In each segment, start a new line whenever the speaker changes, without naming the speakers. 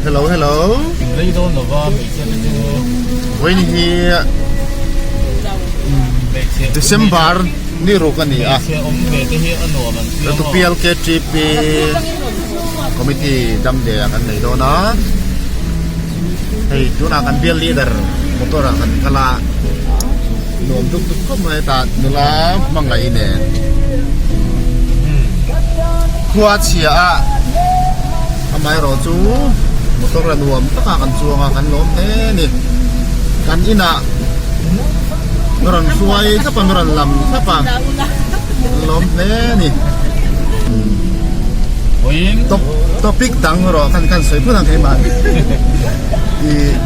Hello hello.
Rei dawn lova hmeichhia te chu.
Vawiin hi December ni ruk a ni a.
Hmeichhia awm ve te hi a nuam an tia maw.
PLKTP committee dam leh ah kan nei dawn a. Hei tunah kan bial leader motor ah kan kal a. Nuam duk duk khawp mai tah nula hmangaih nen. Khua chhia a amaherawh chu motor a nuam tak a kan chuang a kan lawm hle a ni kan inah mi rawn hruai thlap a mi rawn lam thlap a kan lawm hle a ni topic dang erawh khan kan sawi phut ang keimah ih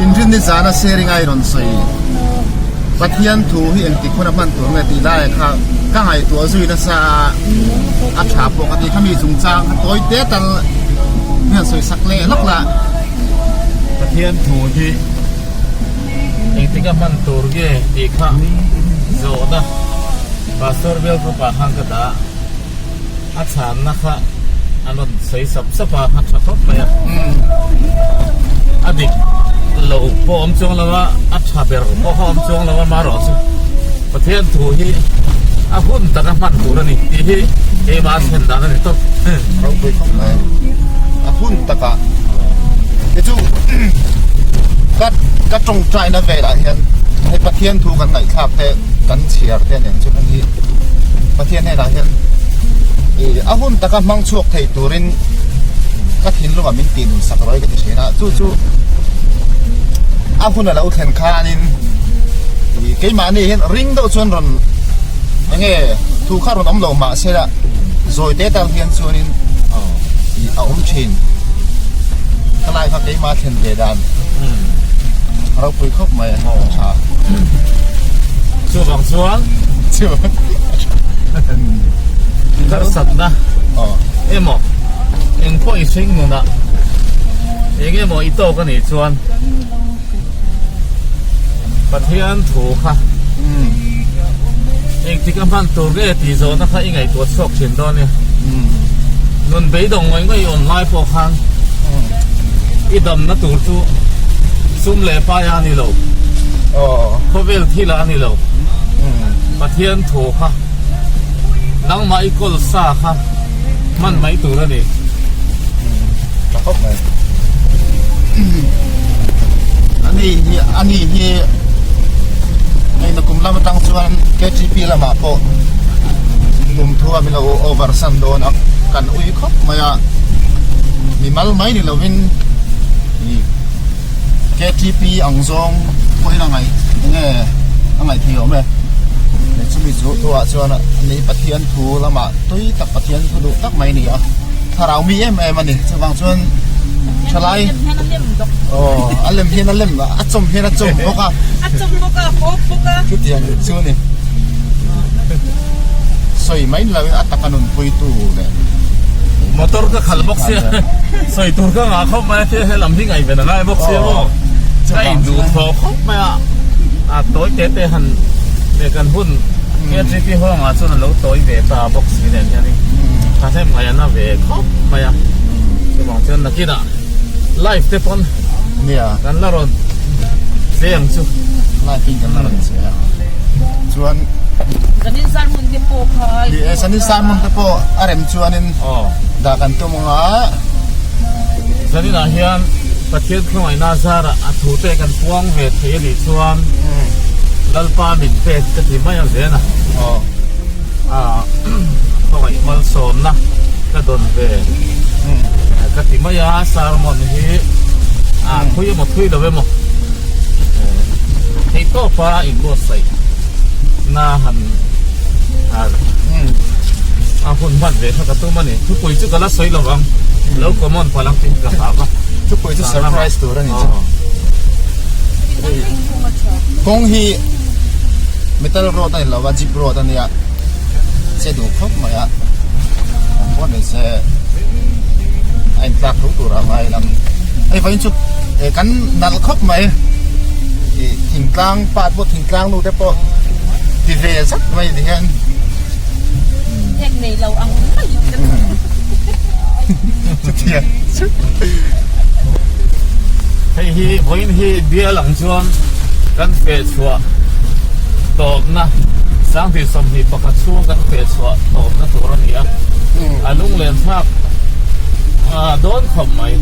inrinni zana sharing a i rawn sawi. Pathian thu hi engtik huna hman tur nge tih lai kha ka ngaihtuah zui nasa a, a tha pawh ka ti kha mi chungchang kha tawi te tal hian sawi sak leh lawk la.
Pathian thu hi engtika hman tur nge tih kha zawhna Pastor Bial Group ah khan ka dah a, a chhanna kha an rawn sawi sap sap a, a tha khawp mai a. A dik lo pawh awm chuang lo a, a tha ber pawh kha awm chuang lo a marawh chu Pathian thu hi a hun taka hman tur a ni tih hi keimah a thlen dan a ni tawp.
Ropui khawp mai. A hun takah te chu ka ka tawngtaina velah hian hei Pathian thu kan ngaihthlak te kan chhiar te nen chuan hi Pathian hnenah hian ih a hun taka hmang chhuak thei turin ka thinlungah min tih nun sak rawih ka ti thin a chu chu a hun a lo thlen khanin ih keimahni hian ring deuh chuan rawn eng nge thu kha rawn awm lo mah se la zawi te tal hian chuanin ih a awm thin ka lai kha keimah thlen ve dan ropui khawp mai a tha.
Chuvang chuan harsatna emaw eng pawh i hring nunah eng emaw i tawk a nih chuan Pathian thu kha engtik a hman tur nge tih zawhna kha i ngaihtuah chhuak thin dawn nia. Nun beidawng ngawih ngawih i awm lai pawh khan i damna tur chu sum leh pai a ni lo, khawvel thil a ni lo. Pathian thu kha nangmah i kawl sa kha hman mai tur a ni.
Tha khawp mai. Ani hi ani hi hei nakum lam atang chuan KTP lamah pawh kum thu a min lo over san dawn a kan ui khawp mai a mimal mai ni lovin ih KTP ang zawng pawhin a ngaih enge a ngaih thei awm e chumi chu thuah chuan ani Pathian thu lamah tui tak Pathian thu duh tak mai a ni a thlarau mi em em a ni chuvang chuan thalai aw a lem hian a lem a chawm hian a chawm bawk a
a chawm bawk a hawp bawk a
chutiang chu a ni sawi mai ni lovin a taka nunpuitu leh
motor ka khalh bawk sia sawi tur ka ngah khawp mai a thil helam hi ngaihven a ngai bawk sia maw ka induh thaw khawp mai a a tawi te te han leh kan hun KGP hawng ah chuan a lo tawi ve ta bawk si nen hianin thahnem ngaih a na ve khawp mai a chuvang chuan nakinah live te pawn kan la rawn che ang chu
live in kan la rawn che a chuan
Zanin sermon te pawh kha
ni e zanin sermon te pawh a rem chuanin dah kan tum ang a
Zanin ah hian Pathian khawngaihna zarah a thu te kan puang ve thei a nih chuan Lalpa min pek ka ti mai ang zen a khawngaih malsawmna ka dawn ve ka ti mai a sermon hi a thui emaw thui lo emaw Theih tawp a inbuatsaih na han a hun hman ve kha ka tum a ni. Thupui chu ka la sawi lo vang, lo common palh ang tih hi ka hlau a.
Thupui chu surprise tur a ni chu. Kawng hi metal road a ni lo va, jeep road a nia, che duh khawp mai a, an pawh ni se a intlak tho tur a ngai lang. Hei vawiin chu kan nalh khawp mai ih thingtlang pa pawh thingtlang nu te pawh ti ve zat mai ti hian
hek nei lo ang mai
chutiang chu.
Hei hi vawiin hi bial ang chuan kan feh chhuah tawpna Sangti 21 chhung kan feh chhuah tawpna tur a ni a. A lunglen thlak dawn khawp mai.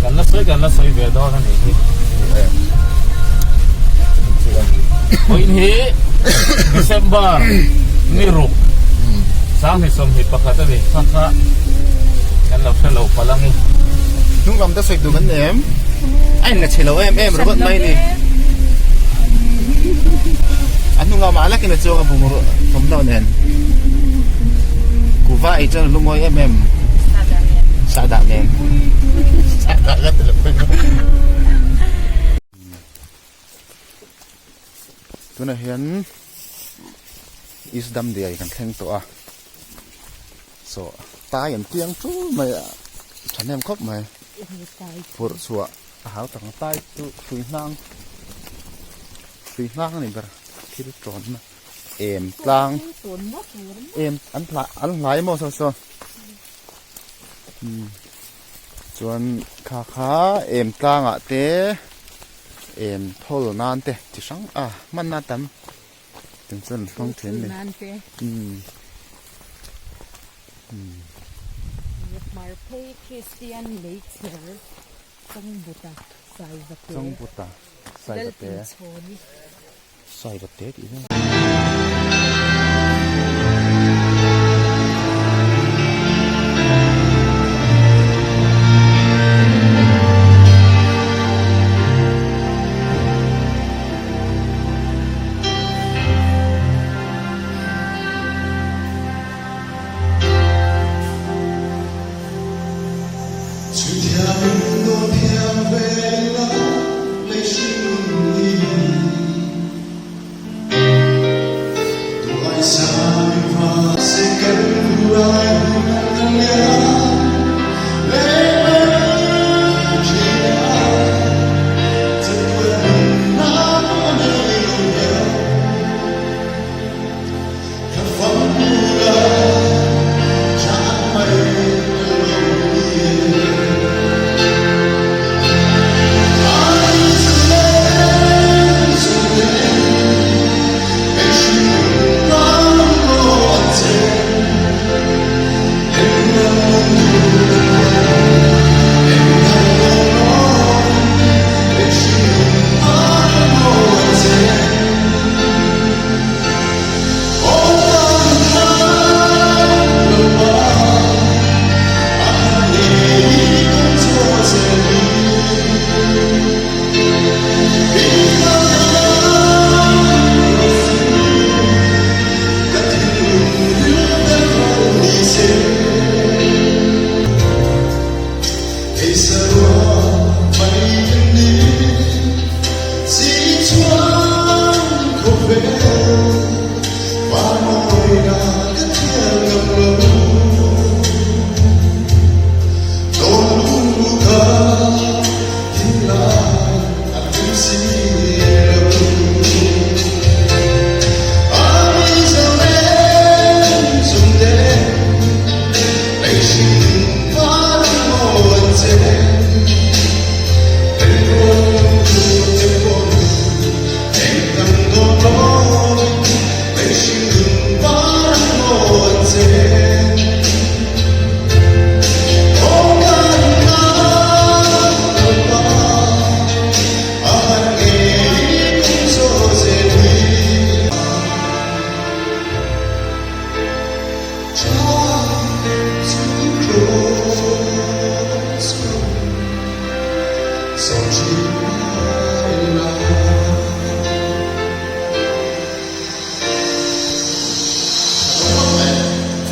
Kan la sawi kan la sawi ve dawn a nih hi. Vawiin hi December ni ruk 2021 a ni. Kha kha kan lo hre lo palh ang i.
Hnung lam te sawi duh kan nei em? A in la chhe lo em em ringawt mai ni. A hnung lamah lakin a chuang a bungraw thawmhnaw nen. Kuva ei chuan a lungawi em em. Sahdah nen. Sahdah ka ti lo. Tunah hian East Damdiai kan thleng tawh a saw tai an tiang tul mai a thahnem khawp mai phurh chhuah a hau tak ang tai chu hrui hnang hrui hnang a ni ber thil tawnna em tlang em an an hlai maw saw saw chuan kha kha em tlangah te. Em thawl nan te chi hrang a hmanna tam tiang chuan an hmang thin a ni. Umm umm.
Hmarphei Kristian Leichher Chawngbuta Saivate.
Chawngbuta Saivate.
Laltinchhawni.
Saivate tih hi.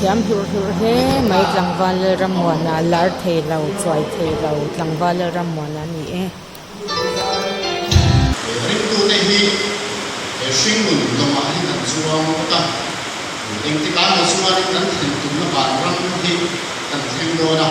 Thiam hlurh hlurh hle mai tlangval Lalrammuana lar thei lo chuai thei lo tlangval Lalrammuana a ni e.
Ringtute hi he hringnun lawngah hian an chuang ngawt a, engtikah emaw chuanin kan thlen tumna vanram hi kan thleng dawn a.